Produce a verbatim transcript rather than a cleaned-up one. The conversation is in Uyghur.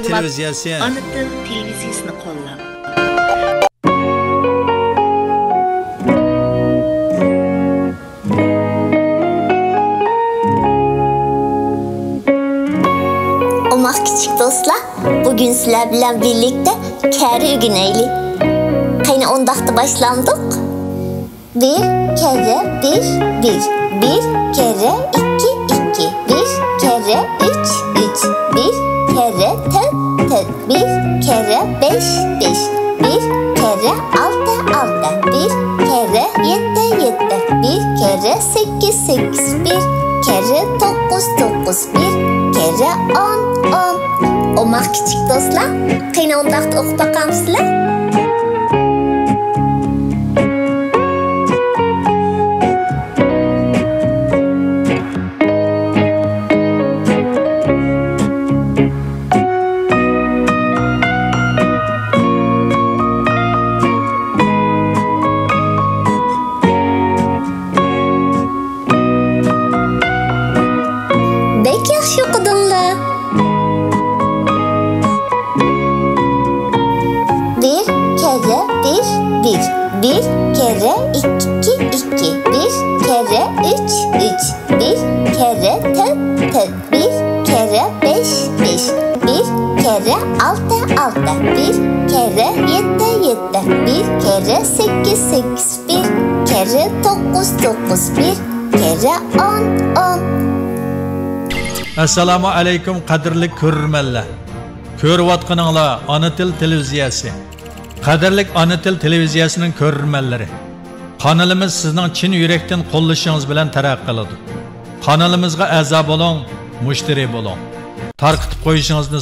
تېلېۋىزىيەسى. ئانا تىل تېلېۋىزىيەسىنى قوللاپ. ئوماق كىچىك دوستلار، بۈگۈن سىلەر بىلەن بىرلىكتە كەررە ئۆگىنەيلى. قېنى، ئۇنداقتا باشلامدۇق؟ بىر كەررە بىر، بىر. بىر كەررە ئىككى، ئىككى. بىر كەررە ئۈچ، ئۈچ. بىر كەررە تۆت، تۆت. بىر كەررە بەش، بەش. بىر كەررە ئالتە، ئالتە. بىر كەررە يەتتە، يەتتە. بىر كەررە سەككىز، سەككىز. بىر كەررە توققۇز، توققۇز. بىر كەررە ئون، ئون. ئوماق كىچىك دوستلار، قېنى ئۇنداقتا ئوقۇپ باقامسىلەر؟ بەك ياخشى ئوقۇدۇڭلار. بىر كەررە بىر، بىر. بىر كەررە ئىككى، ئىككى. بىر كەررە ئۈچ، ئۈچ. بىر كەررە تۆت، تۆت. بىر كەررە بەش، بەش. بىر كەررە ئالتە، ئالتە. بىر كەررە يەتتە، يەتتە. بىر كەررە سەككىز، سەككىز. بىر كەررە توققۇز، توققۇز. بىر كەررە ئون، ئون. ئەسسالامۇ ئەلەيكۇم، قەدىرلىك كۆرۈرمەنلەر! كۆرۈۋاتقىنىڭلار ئانا تىل تېلېۋىزىيەسى. قەدىرلىك ئانا تىل تېلېۋىزىيەسىنىڭ كۆرۈرمەنلىرى، قانىلىمىز سىزنىڭ چىن يۈرەكتىن قوللىشىڭىز بىلەن تەرەققىي قىلىدۇ. قانىلىمىزغا ئەزا بولۇڭ، مۇشتەرى بولۇڭ. تارقىتىپ قويۇشىڭىزنى